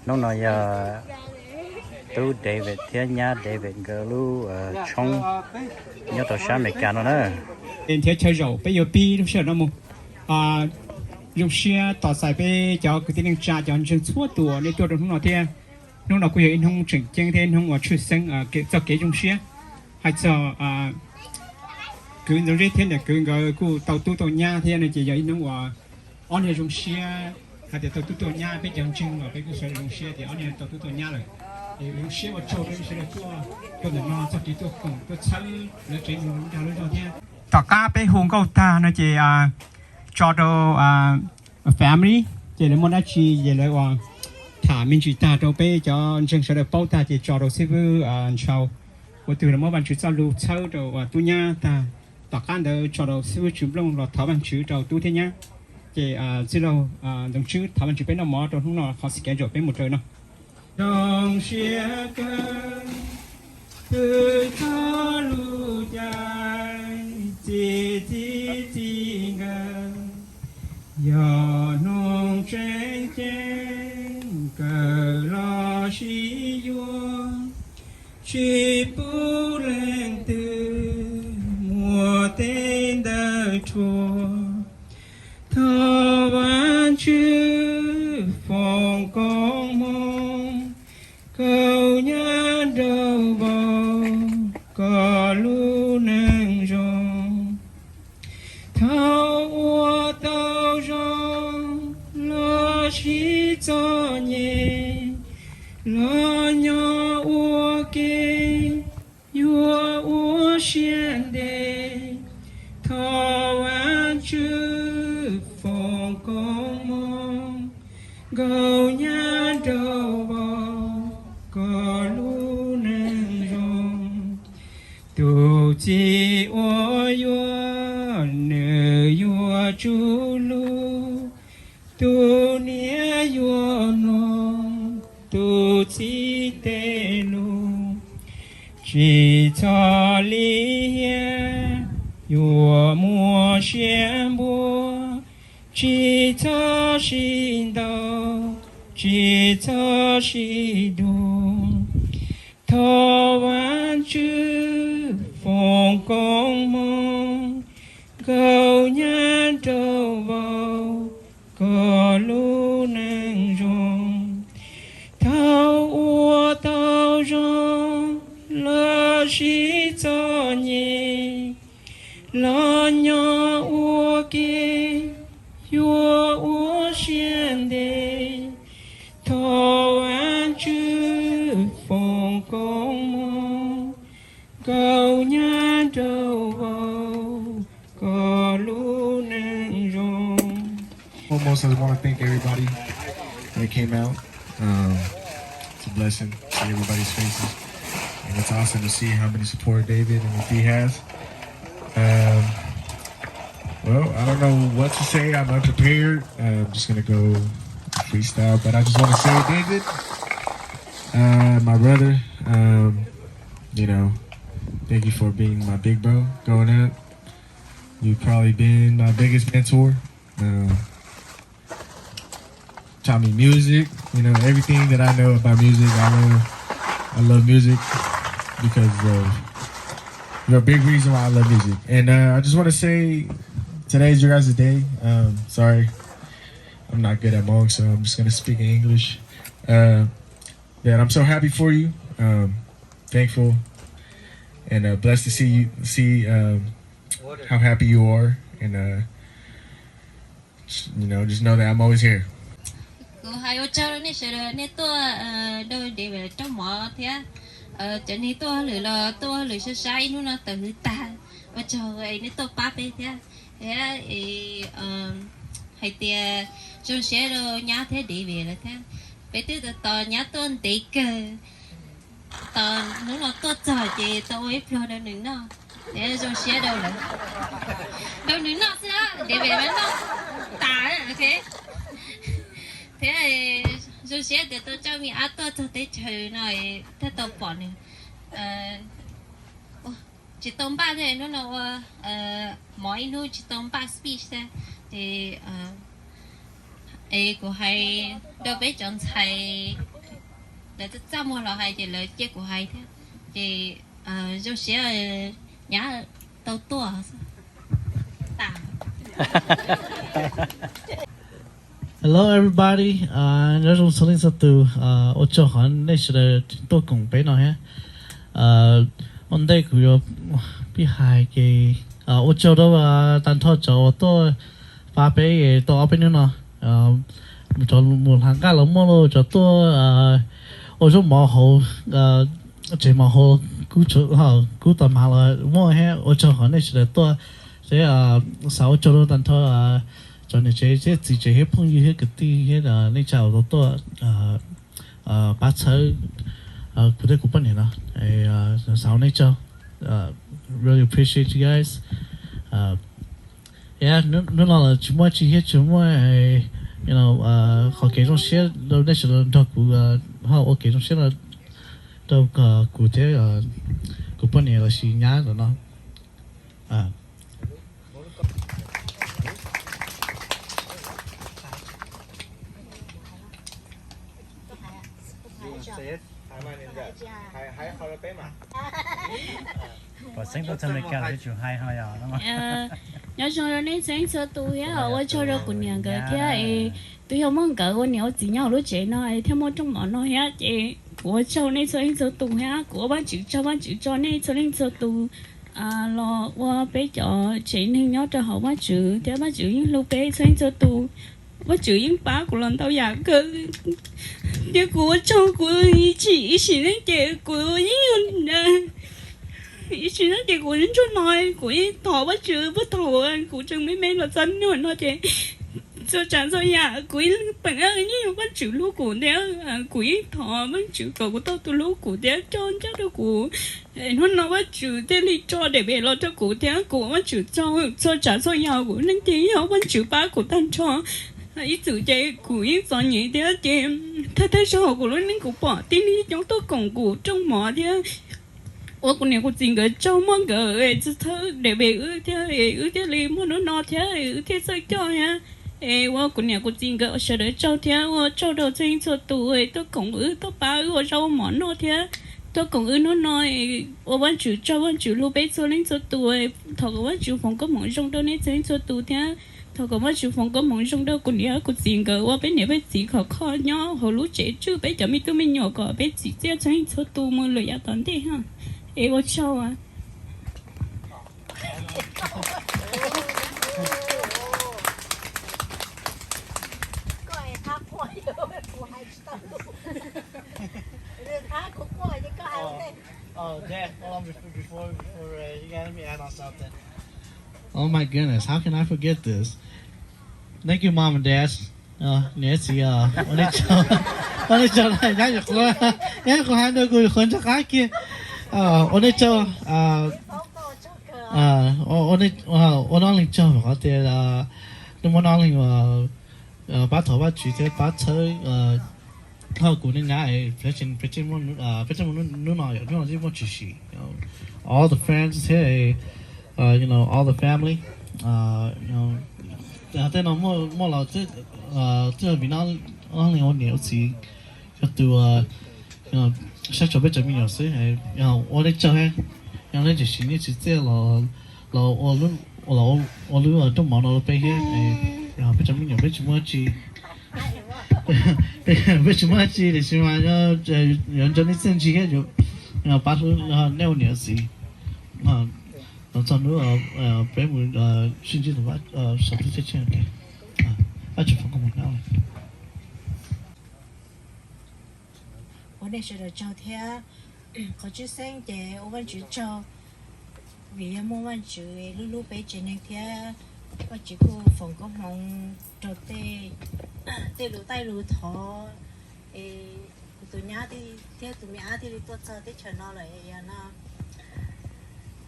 Hnub no yog tub David thiab nyab David nkawd lub tshoob nyob rau sab Amelikas no na. Nrhiav chaw zaum peb yuav pib lub sij hawm no mus. Zoo siab tos txais peb cov kwv tij neej tsa cov ntseeg txhua tus nej tuaj rau hnub no thiab. Hnub no kuj yog ib hnub tseem ceeb thiab ib hnub uas tshwj xeeb txoj kev zoo siab. Hais txog kwv Ntxoov Zeb thiab niam kwv nkawd kuj tau tub tau nyab thiab no ces yog ib hnub uas ob niag zoo siab hais tias tau tub tau nyab peb cov ntseeg los peb kuj sawv daws zoo siab tias ob niag tau tub tau nyab lawm. Es zoo siab ua tsaug peb sawv daws tuaj rau ntawm no txog kev tuaj koom tuaj txhawb lawv tsev neeg dag lub zog thiab. Tom qab peb hu nkauj tag no ces tso rau family ces lawv muaj dab tsi ces lawv ua tham me ntsis tag rau peb cov ntseeg sawv daws paub tag ces tso rau xib fwb Ntshaus ua tus los muab Vajtswv txoj lus txhawb rau tub nyab tag. Tom qab ntawd tso rau xib fwb Tswv Nplooj los thov Vajtswv rau tub thiab nyab. Ces txwj laug Ntxoov Tswb thov Vajtswv peb noj mov rau hnub no qhov xis kav ntsaum peb mus raws no. Zoo siab kawg, twb txog lub caij txi txi txi nkawd, yog hnub tseem ceeb kawg los sib yuav, tsis pub leej twg muaj tej ntawd rhuav. Thov Vajtswv foom koob hmoov, kaus nyab nraug vauv, koj lub neej zoo. Thaum ua tau zoo los sib txom nyem, los nyob ua ke yuav ua siab ntev. Thov Vajtswv foom koob hmoov, kaus nyab nraug vauv, koj lub neej zoo. Tus txiv uas yuav nws yuav tsum hlub, tus niam yuav mloog tus txiv tej lus. Tsis txhob lim hiam, yuav muaj siab npuab, tsis txhob sib ntaus, tsis txhob sib dhuav. Thov Vajtswv foom koob hmoov, kaus nyab nraug vauv, koj lub neej zoo. Thaum ua tau zoo los sib txom nyem, los nyob ua ke yuav ua siab ntev. Thov Vajtswv foom koob hmoov, kaus nyab nraug vauv, koj lub neej zoo. Foremost, I just want to thank everybody that came out. Um, it's a blessing to see everybody's faces. And it's awesome to see how many support David and the D has. Um, well, I don't know what to say. I'm unprepared. Uh, I'm just going to go freestyle. But I just want to say, David, uh, my brother, um, you know, thank you for being my big bro growing up. You've probably been my biggest mentor. Um, taught me music, you know, everything that I know about music. I love, I love music because of, you're a big reason why I love music. And uh, I just want to say, today's your guys' day. Um, sorry, I'm not good at Hmong, so I'm just going to speak in English. Uh, that I'm so happy for you, um, thankful, and uh, blessed to see you, see um, how happy you are, and uh, you know, just know that I'm always here. Kuv hais ua tsaug rau nej sawv daws, nej tuaj rau David coj mov thiab cov neeg tuaj hauj lwm los tuaj hauj lwm sab sab ib hnub no tawm hwv tag. Ua tsaug nej tuaj pab peb thiab. Thiab hais tias zoo siab rau nyab thiab David lawm thiab. Peb twb tos tos nyab tuaj ntev kawg. Tos hnub no tuaj txog ces tau ua ib pluag rau nws noj. Thiab zoo siab rau lawv, rau nws noj xwb na, David mas noj tas, ok. Thiab zoo siab tias tau coj me ab tuaj txog teb chaws no thiaj tau pom nws. Tsis tau npaj thiab, hnub no ua mov ib hnub tsis tau npaj speech thiab. Ces Es kuv hais rau peb cov ntxhais, lawv txaj txaj muag los hais ces lawv cia kuv hais thiab. Ces zoo siab nyab tau tuaj. Hello everybody, nyob zoo txhua leej txhua tus, ua tsaug qhov nej sawv daws tuaj koom peb no thiab. Ua ntej kuv yuav pib hais ces ua tsaug rau tag nrho cov uas tuaj pab peb tau ob peb hnub no. Cov mus hla nqaj los muaj, cov tuaj ua zaub mov hauv tsev mov hauv kub tag hmav los muaj thiab. Ua tsaug qhov nej sawv daws tuaj, thiab xav ua tsaug rau tag nrho cov niam tsev thiab txiv tsev thiab phooj ywg thiab kwv tij thiab neej tsa uas tau tuaj pab txhawb kuv thiab kuv poj niam no. Xav ua nej tsaug. Really appreciate you guys. Hnub no los tsis muaj tsi thiab, tsis muaj qhov kev zoo siab rau nej sawv daws nrog kuv, ho ua kev zoo siab rau kuv thiab kuv poj niam los sis nyab no. Pom xeeb tuaj txog Amelikas yuav tsum hais ho yog. Nyob zoo rau nej txhua leej txhua tus thiab ua tsaug rau kuv niam nkawd thiab es twb yog muaj nkawd ua niam ua txiv nyob hauv lub tsev no es thiaj muaj rooj mov no thiab ces kuv ua tsaug nej txhua leej txhua tus thiab kuv ua Vajtswv tsaug, Vajtswv tso nej txhua leej txhua tus los ua peb cov tsev neeg nyob rau hauv Vajtswv thiab Vajtswv yeej hlub peb txhua leej txhua tus. Vajtswv yeej pab kuv los ntau yam kawg thiab kuv ua tsaug kuv tsis ib sim neej ces kuv yeej ib sim neej ces kuv ntsuag no kuv yeej thov Vajtswv puag thaum kuv tseem me me los txog niaj hnub no ces txhua tsav txhua yam kuv yeej peem yeej yog Vajtswv hlub kuv thiab kuv yeej thov Vajtswv kom kuv tau tus hlub kuv thiab tso ncaj rau kuv. Hnub no Vajtswv thiaj li tso daim pem los rau kuv thiab kuv ua Vajtswv tsaug. Txhua tsav txhua yam kuv neej ces yog Vajtswv pab kuv tag nrho. Ib txwm ces kuv yeej txom nyem thiab ces thawj thawj zaug kuv lub neej kuv pom tib neeg coob tuaj koom kuv rooj mov thiab ua kuv niam kuv txiv nkawd tsaug, muaj nkawd txhawb daim pem wb thiab wb thiaj li muaj hnub no thiab wb thiaj txawj coj thiab. Es ua kuv niam kuv txiv nkawd sawv daws tsaug thiab ua tsaug rau txhua leej txhua tus tuaj koom wb, tuaj pab wb ua zaub ua mov noj thiab tuaj koom wb hnub no. Ua Vajtswv tsaug, Vajtswv hlub peb txhua leej txhua tus. Thov kom Vajtswv foom koob hmoov zoo rau nej txhua leej txhua tus thiab thov kom Vajtswv foom koob hmoov zoo rau kuv niam kuv txiv nkawd ua peb niam peb txiv khov kho nyob hauv lub tsev tswj peb cov me tub me nyuam kom peb txiv txiaj txhua leej txhua tus mus lawm yav tom ntej. Es ua tsaug. Oh my goodness, how can I forget this? Thank you, mom and dad. Niam txiv, ua nej tsaug, ua nej tsaug, nyab nyuam qhuav, nyab nyuam qhuav hais ntawd kuv nyuam qhuav ntsaj qab kiag. Ua nej tsaug, ua Noob Leej tsaug qhov tias nej muab Noob Leej pab thov Vajtswv thiab pab txhawb kuv nej nyab, peb muaj hnub no, hnub no yeej muaj tshwm sim. All the friends thiab, you know, all the family. Tej no muaj los twb yog vim Noob Leej ua niam ua txiv, yog tus saib tau peb cov me nyuam xwb. Ua nej tsaug, yog nej tsis siv nej txiv txiaj los ua lub rooj mov no rau peb thiab, peb cov me nyuam peb tsis muaj dab tsi, peb tsis muaj dab tsi tiam sis mas yuav nco nej txiaj ntsig thiab yuav pab hlub nej ua niam ua txiv. Los txog hnub peb mus sib ntsib saum ntuj ceeb tsheej. Vajtswv foom koob hmoov rau ua nej sawv daws tsaug thiab. Qhov tshwj xeeb ces ua Vajtswv tsaug vim yog muaj Vajtswv hlub hlub peb tsev neeg thiab Vajtswv kuj foom koob hmoov rau tej, tej lus taij lus thov es kuv tus nyab thiab tus me ab thiaj li tuaj txog teb chaws no lawm. Yog no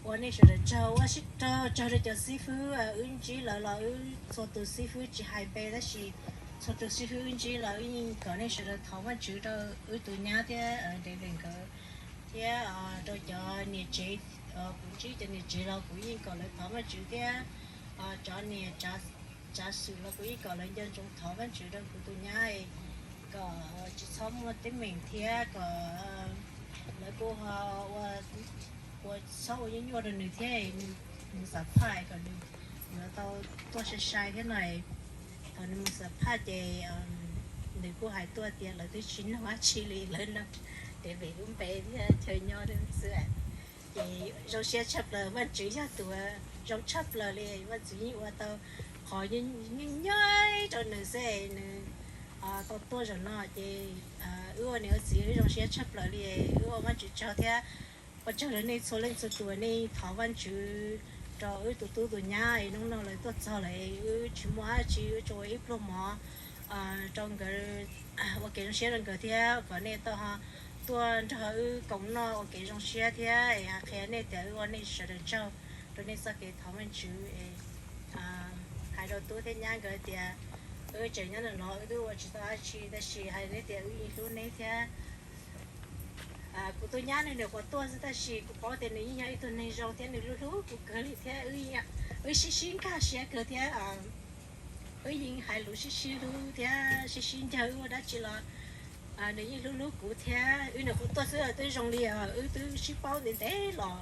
ua nej sawv daws tsaug, ua sib tsaug, tsaug rau cov xib fwb wb ntsib lawv los wb txhua tus xib fwb tsis hais npe tab sis txhua tus xib fwb wb ntsib los wb yeej kom nej sawv daws thov Vajtswv rau wb tus nyab thiab David nkawd thiab rau cov niam tsev, kuv ntsib cov niam tsev los kuv yeej kom lawv thov Vajtswv thiab cov niam tsav Tsav xwm los kuv yeej kom lawv nco ntsoov thov Vajtswv rau kuv tus nyab kom tsis txhob muaj teeb meem thiab kom lawv kuj ho ua, ua txhob ua nyuaj nyuaj rau nws thiab, nws, nws xam phaj kom nws yuav tau tuaj sai sai thiab no. Thaum nws mus xam phaj ces nws kuj hais tuaj tias lawv twb tsis nug dab tsi li, lawv nug David lub npe thiab chaw nyob xwb. Ces zoo siab tshaj plaws, Vajtswv yog tus zoo tshaj plaws li, Vajtswv yeej ua tau qhov nyob nyob rau nws xwb, nws tau tuaj zaum no ces wb ua niam ua txiv wb zoo siab tshaj plaws li, wb ua Vajtswv tsaug thiab ua tsaug rau nej txhua leej txhua tus nej thov Vajtswv rau wb tus tub tus nyab es hnub no lawv tuaj txog lawm, wb tsis muaj dab tsi, wb tsuas ua ib pluag mov rau nkawd, ua kev zoo siab rau nkawd thiab kom nej tau tuaj nrog wb koom noj ua kev zoo siab thiab es hais qhia nej tias wb ua nej sawv daws tsaug rau nej txoj kev thov Vajtswv es hais rau tub thiab nyab nkawd tias wb tseem nyob ntawm no wb twb ua tsis tau dab tsi tab sis hais nej tias wb yeej hlub nej thiab. Kuv tus nyab ne nws nyuam qhuav tuaj xwb tab sis kuv paub tias nws yeej yog ib tug neeg zoo thiab nws hlub hlub kuv kawg li thiab wb sib sib nkag siab kawg thiab wb yeej hais lus sib sib hlub thiab sib sib ncawg, wb ua dab tsi los nws yeej hlub hlub kuv thiab. Wb nyuam qhuav tuaj xwb twb zoo li wb twb sib paub ntev ntev los,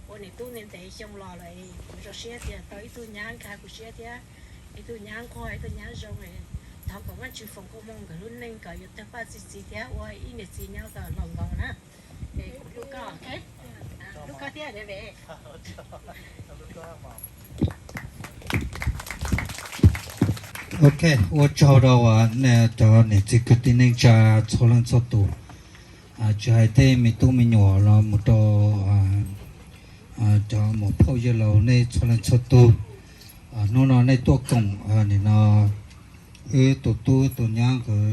ua niam tub ntev ntev xyoo los lawm. Kuv zoo siab tias tau ib tug nyab nkag kuv siab thiab ib tug nyab nquag ib tug nyab zoo. Thov kom Vajtswv foom koob hmoov nkawd lub neej kom yuav tawg paj txi txiv thiab ua ib niam txiv nyob kom laus nkaus na. Hlub koj, hlub koj thiab. Ok, ua tsaug rau cov niam txiv kwv tij neej tsa txhua leej txhua tus, tsis hais tej me tub me nyuam los mus rau cov muam phauj yawg laus nej txhua leej txhua tus. Hnub no nej tuaj koom nim no wb tus tub tus nyab nkawd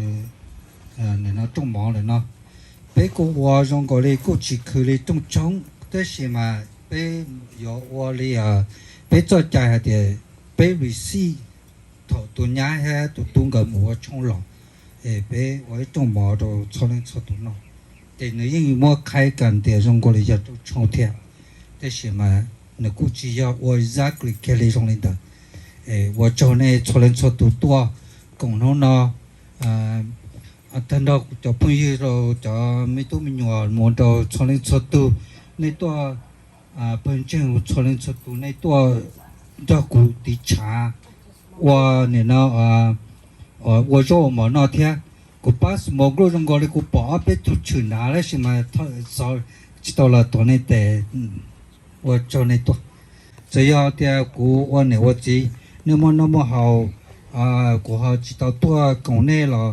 nim no rooj mov lawm no. Peb kuj ua zoo nkaus li kuj tsis khwv li rooj tshoob tab sis mas peb yuav ua li peb txoj cai hais tias peb receive thaum tus nyab thiab tus tub nkawd mus ua tshoob los, es peb ua ib rooj mov rau txhua leej txhua tus noj. Ces nws yeej muab qhaib kom tias zoo nkaus li yog rooj tshoob thiab, tab sis mas nws kuj tsis yog ua exactly kiag li zoo li ntawd. Ua tsaug nej txhua leej txhua tus tuaj koom hnub no, tag nrho cov phooj ywg rau cov me tub me nyuam mus rau txhua leej txhua tus, nej tuaj pawg ntseeg txhua leej txhua tus nej tuaj nrog kuv tiv tshav ua nim no ua zaub ua mov noj thiab. Kuv pab smoke group zoo nkaus li kuv pom ob peb tug tshwm nrad tab sis mas tsis tau los tuav nej tes, ua tsaug nej tuaj. Txawm yog tias kuv ua niam ua txiv, nej muaj noj muaj haus, kuv ho tsis tau tuaj koom nej los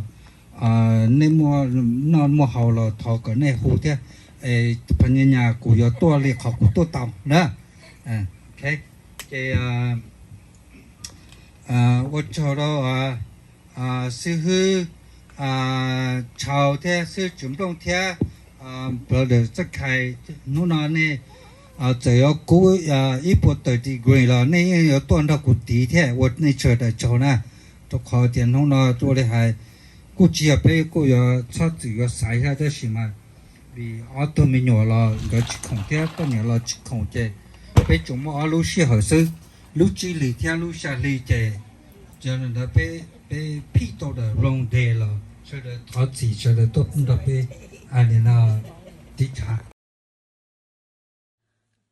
nej muaj noj muaj haus los thov kom nej hu thiab. Phas nyas nyas kuv yuav tuaj li qhov kuv tuaj tau na. Ces ua tsaug rau xib hwb Tshau thiab xib hwb Tswv Nplooj thiab brother Txawj Khais, hnub no nej txawm yuav kub ib puas tawm degree los nej yeej yuav tuaj nrog kuv tiv thiab ua nej sawv daws tsaug na. Rau qhov tias hnub no ua li hais kuj tsis yog peb kuj yuav txhob txwm yuav xaiv thiab tab sis mas vim ob tug me nyuam los nkawd tsis khoom thiab poj niam los tsis khoom ces peb tsuas muaj ob lub sij hawm xwb, lub tsib hlis thiab lub xya hli ces yog li ntawd peb, peb phij tau daws long day los sawv daws thov txim sawv daws tuaj nrog peb tiv tshav.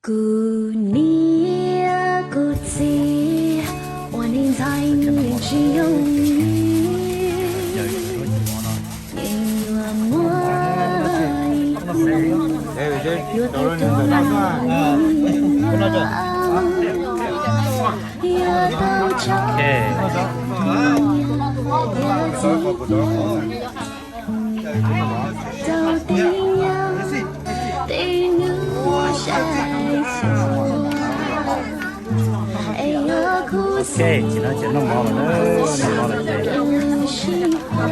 Kuv niam kuv txiv ua neej ntxhais yeej tsis yooj yim, yeej yuav muaj ib hnub yuav tau tau yuav tau tso, tau tib nyuag tib nyuag saib xyuas es yuav khuv xim sib pab.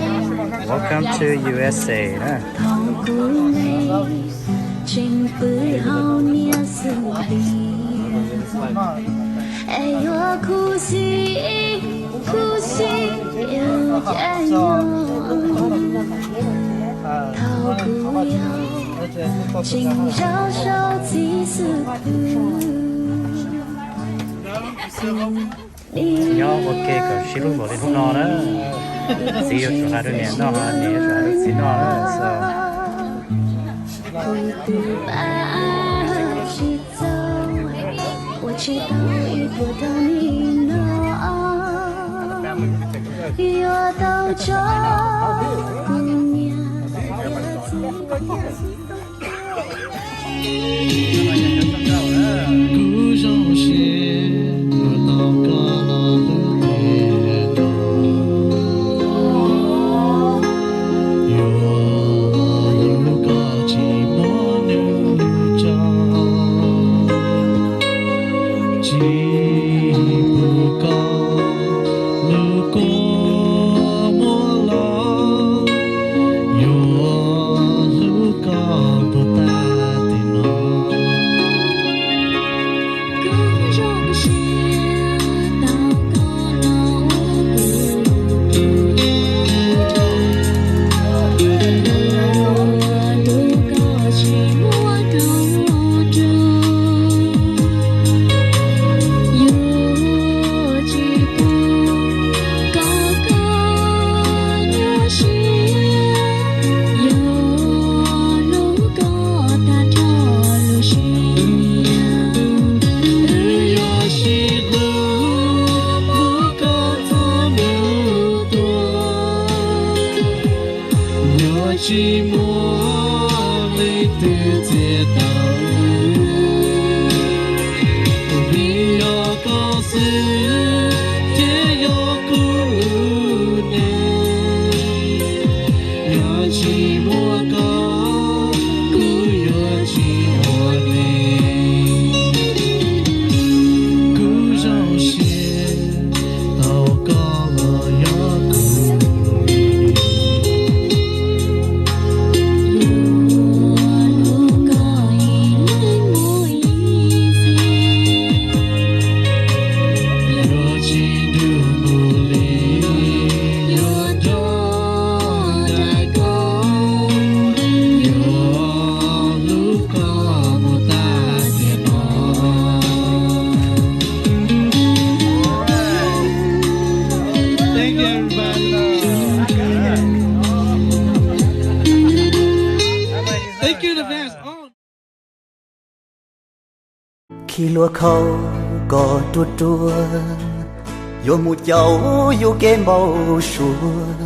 Welcome to U S A na. Thaum kuv me tseem pw hauv niam xwb tiag, es yuav khuv xim khuv xim caij nyoog. Thaum kuv yau tseem zaum saum txiv xwb pw, kuv Nyob ua ke kom sib hlub npaum li hnub no na. Txiv yuav tsum hais rau niam noj, niam yuav tsum hais rau txiv noj na. Kuv zoo siab tau koj los hlub tiag, yuav hlub koj tsis muab nws tso, tsis pub koj lub kua muag los, yuav hlub koj puag ta tim no. Yuav tsis muaj leej twg txiav tau, vim yog koj xwb thiaj yog kuv lub neej. Yog tsis muaj koj, kuv yuav tsis ua neej. Kuv zoo siab tau koj los yog kuv. Yuav tsis nrug mus li, yuav nrog nraim koj, yuav hlub koj mus tag tiam no. Thank you, everybody. Thank you in advance. Khi hlua khau kom ruaj ruaj, yuav mus caum yus kev npau suav.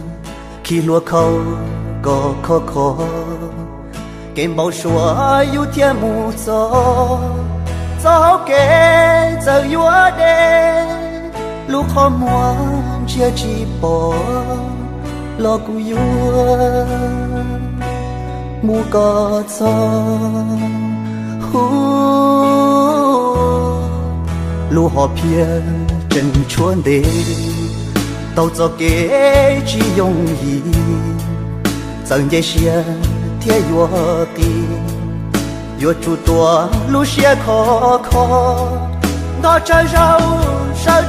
Khi hlua khau kom khov kho, kev npau suav yus thiaj mus txog. Txoj hau kev txawm yuav deb, lub qhov muag ntsia tsis pom, los kuv yuav mus kom txog. Hu, lub hom phiaj tseem tshuav ntev, tau txoj kev tsis yooj yim, txawm nce siab thiab yuav qis, yuav tsum tuav lub siab khov kho, nto tsawv zaus sawv